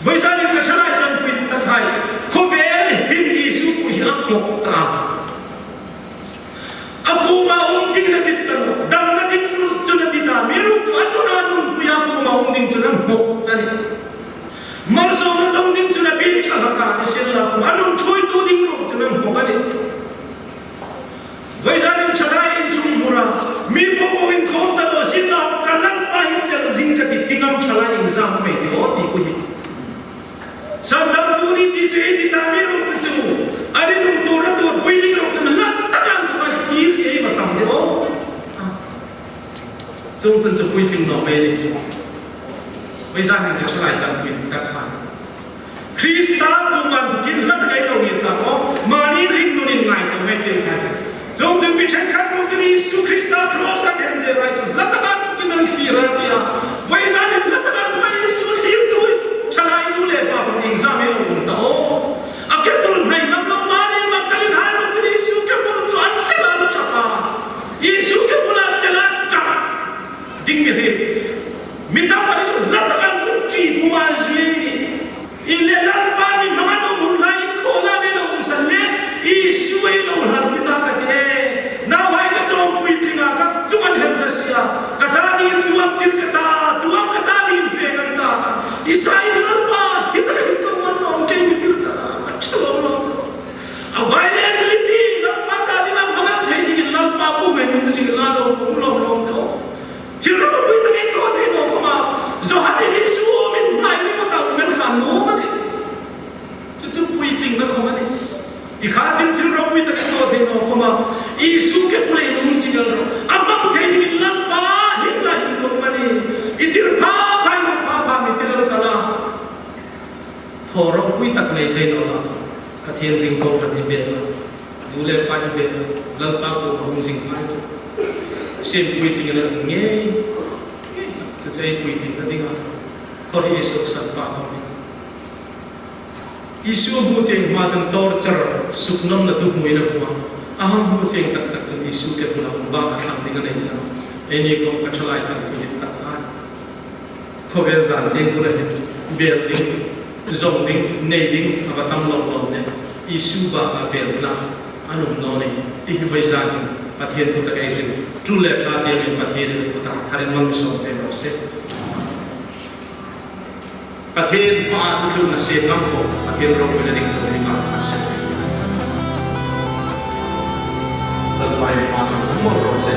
Vawizanin ka ṭhalai chanpuitak hai, khawvel hin Isu kuoma hi a hmawk ta. A kuoma um ding a dit ta naw, damna ding ruok chun a dit a, amiruokchu a nuna nunpuia kuoma um ding chun a hmawk ta a nih. Malsawmna dong ding chun a bik ṭha hlak a, nisienla a nun ṭhuoitu ding ruok chun a hmawk a nih. Vawizanin ṭhalai inchung hmura, mi po po inkhawm ta naw sien la, ka Lalpa hi chel zing ka tih, ti ngam ṭhalai inzam mei ti aw ti ku hi. Sandamtu ni ti chu ei ti ta, amiruokchu chu a rinum tur a tuorpui ding ruok chun hlat taka inthoka thlir ei va tam de aw. Chuongchun chu puitling naw mei ni. Vawizanin ka ṭhalai chanpuitak hai, Krista kuoma inthokin hlat taka ei lo ngir ta aw, mani ringnunin ngaituo mei ti khai. Chuongchun mi ṭhenkhat ruok chun Isu Krista cross-a an hemde lai chun hlat taka inthokin an thlir a ti a. Vawizanin hlat taka inthoka Isu thlirtu ṭhalai nu le pa khawm inzam ei lo um ta aw. A kepul hnai ngam lo Mari Magdalene hai ruok chun Isu kepul chu an chel a, an ṭap a. Isu kepul an chel a, an ṭap ding mi hre. Mi tam pahai chu hlat taka an ṭi puma zui. Ile Lalpa mi hmanga nuom hun lai inkhaw la mi lo umsan le, Isu ei lo hlat ni ta ka ti e. Nauhai, ka chawng puitlinga ka chunga an hel ta si a. Ka ta dingin tu am tir ka ta, tu am ka ta dingin fe ngan ta. Isai Lalpa hi taka hin ka um a nuom, kei mi tir ta a ṭha lo lo. Availability, Lalpa ta dinga hmang thei dingin Lalpa kuoma um zing la lo, um lo lo lo. Thil ropui tak ei thaw thei naw khawma, Johan-in Isu umin hnai ringawta um an khan nuom a nih. Chu chu puitlingna khawm a nih. I khatin thil ropui tak ei thaw thei naw khawma, Isu kepul ei um zing a, a hmang thei dingin Lalpa hin la hin ka um a nih. I tir pha pha, i nuom pha pha, mi tir el ta la. Thaw ropui tak nei thei naw la, Pathien ring kohran i bel la, nu le pa i bel la, Lalpa kuoma um zing ngai chu. Siem puitling a ni ngei. Chu chu ei puitlingna dinga. Thawhri ei suoksan pa khawm. Isu hmu chieng hma chun torture, suknawmna tu hmu a hmu a. A hang hmu chieng tak tak chun Isu ke hmu lo, bang a thlang ding a nei a. Eini khawm ka thalai chang hi tak a. Khawvel zan ding kula hin, bel ding, zong ding, nei ding, a va tam lo lo ne. Isu baka bel tla, a nung naw ni, ti hi voi zan hin, Pathien thu tak ei hril. Tul le ṭha tieng hin Pathien thu tak tharin malsawm pei raw se. Pathien hmaa thu thlunna siem ngam po, Pathien ropuina ding chauh hi ka hmang seng. Lalpa in hmaa thu thlung raw se.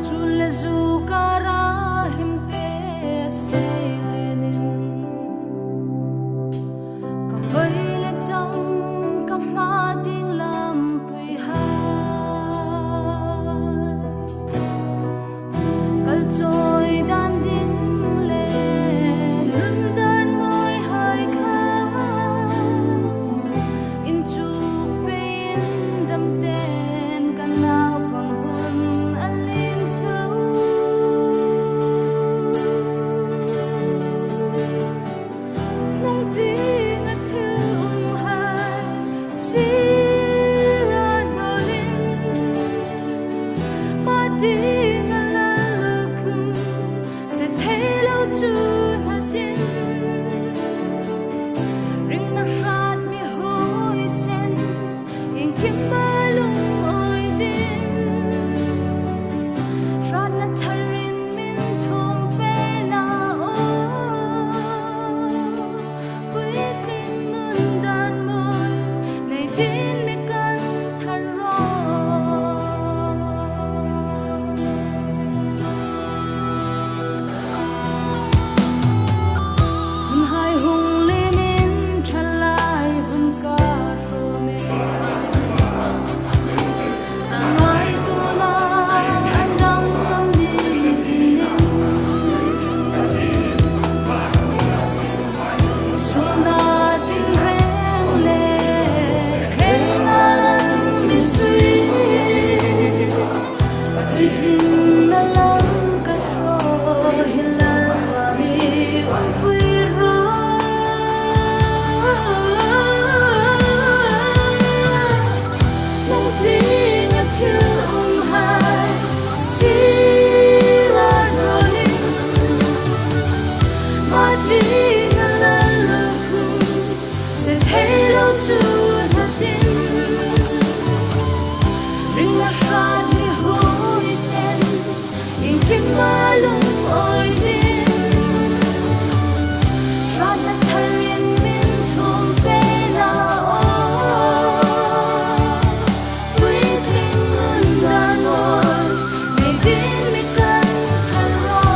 Chu le zu kara hlimte sei lenin, ka voi le chang ka hma ding lampui hai. Kal chawi dan ding le nun dan mawi hai kha, inchuk peiin damtein ka naupang hun a lien suok. Nang dinga thil um hai sira rawlin, ma dinga lallukhum se thei lo chu hnatin, ringna hrat mi huoisen, iengkima lungawi ding, hratna tharin min thum pei la aw. Puitling nun dan mawi nei dingin mi kan thar rawh. Hun hai hung lienin thalai hun ka hrawm e. A ngaituona a dang ngam ni dingin, suolna tinreng le khenna lam mi zui. Puitling na lam ka hraw hi Lalpa mi umpui rawh. Nang dinga thil um hai sira rawlin, ma dinga lallukhum se thei lo chu hnatin, ringna hrat mi huoisen, iengkima lungawi ding, hratna tharin min thum pei la aw. Puitling nun dan mawi nei dingin mi kan thar rawh.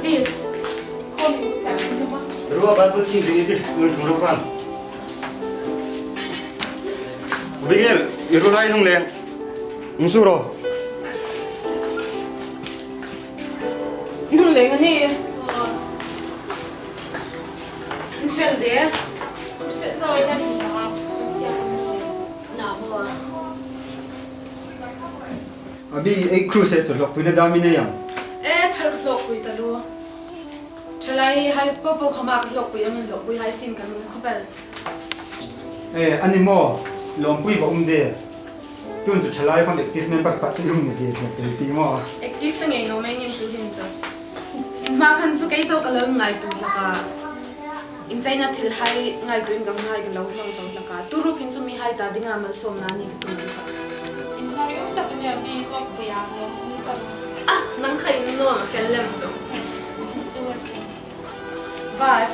Elvis, khawm i hmu ta naw maw? Ruo Bible kin ring i ti, nun thung ro pan. Abigail, i ruo lai nung leng. Nung su ro. Nung leng a nih. Nung fel de. Nung fel zo i ta. Na maw. Abi, ei crusade chu hlawkpuina dam i nei am? E, thar hlawkpui taluo. Thalai hai popo khawma ka hlawkpui ang, hlawkpui hai sien ka nuom khawp el. E, a ni maw, lawmpui va um de. Tun chu thalai khawm active member pakhat chu i um ni ve ve ti maw. Active ta ngei naw mei ngim tu hin chu. Hma khan chu kei chau ka lo ngaituo hlak a. Incheina thil hai ngaituoin ka ngai ka lo hmang zo hlak a. Tu ruok hin chu mihai ta dinga malsawmna ni ka tum hlak. Inhmar um tak a nih a, mi kawk pui a nuom um tak. A, nang kha i nuom a fel lem chu. Chu a ṭha. Vas,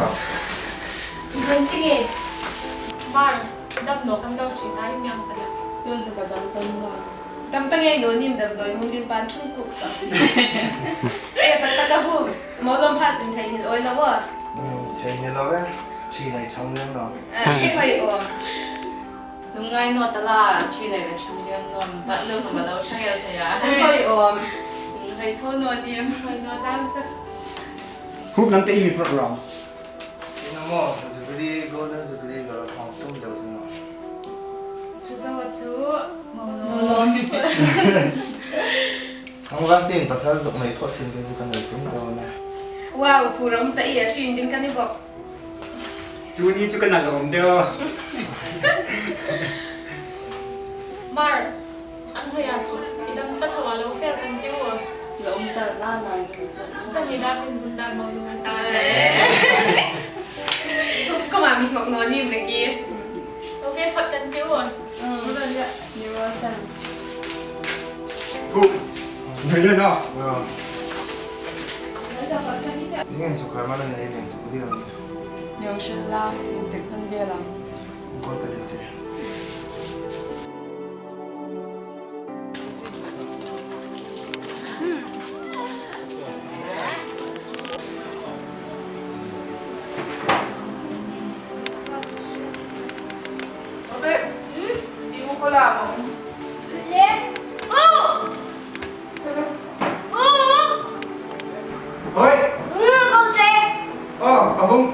ro. Dam ta ngei. Mar, dam naw kan lo ṭi ta i miang ta la. Tun sa ka dam ta naw. Dam ta ngei naw nim dam naw i hung din pan ṭhung kuk sa. E, tak tak a hoops. Mo lawm pha sin thei hin oi lo wa. Hmm, thei hin lo e. Ṭi nei ṭhang lem naw. Eh, hoi o. Lungngai naw ta la, ṭi nei le ṭhang lem naw. Bat naw ma lo ṭhang el thei a. Hoi o. Hoi tho naw nim. Hoi naw dam sa. Hoop nang te i mi program. Ina mo, Jubilee, Golden Jubilee, lo hawng tum deu chu naw. Chu zo chu, mo lo. Mo lo. Ang vas tin pasal zok mai phawt sin kan chu kan lo tum zo na. Wow, phuram ta i a sin ding kan i bok. Chu ni chu kan lo um deu. Mar. An hoi a chu, i dam ta tho a lo fel kan tiu. Lo um ta la nai chu. Kan i dam in hun dam lo um ta. Oops, ko ma mi ngok no ni le ki. Lo fel phot kan tiu. Mm. Ni ro san. Hu. Ni le no. Ni ngai su kar ma na ni ngai su di. Ni ro san la, ni te kan de la. Kol ka di te. Hoi! Oh, a hung.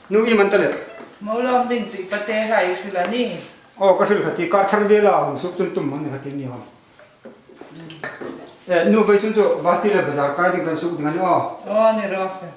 Nu, iem an ta le? Mo lawm ding chu i pate hai hril a ni. Aw, ka hril kha ti, kar thar vela hung suk chun tum hmang ni kha ti ni hon. Eh, nu, vawisun chu Basti le bazar kai ding kan suk ding a ni aw. Aw, ni raw se.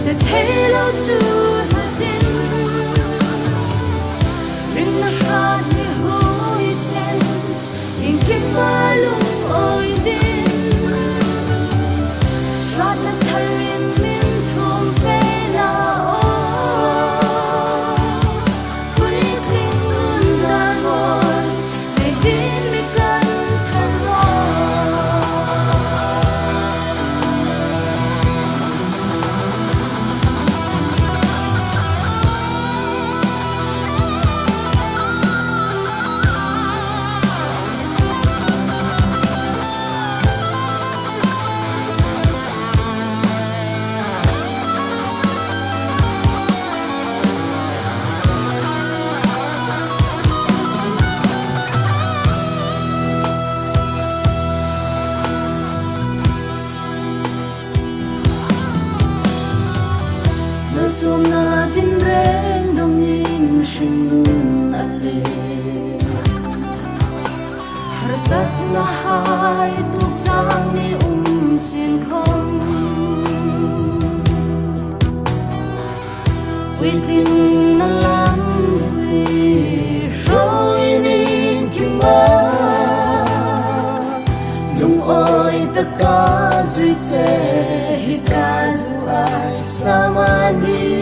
Thei lo chu hnatin, ringna hrat mi huoisen, iengkima lungawi dingin, hratna tharin min thuom pei la aw. Puitling nun dan aw, nei dingin mi kan thaw. Malsawmna tinreng dongin hringnun a lien. Harsatna hai tuok chang ni um sien khawm, puitlingna lam hi hrawi ning kim a, lungawi taka zui che hi ka duai sam a nih.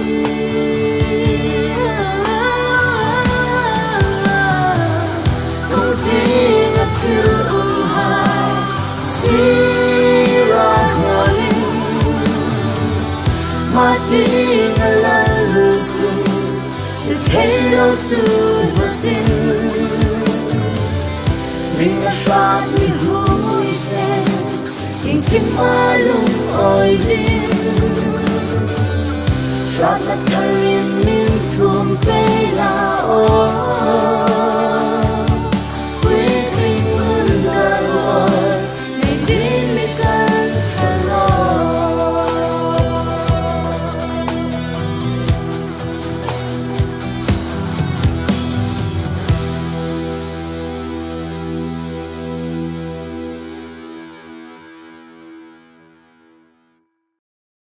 Kawng tienga thil um hai sira hnuoiin, hma tienga lal lukhum, se thei lo chu hnatin, ringna hrat mi huoisen, iengkima lungawi dingin, hratna tharin min thuom pei la.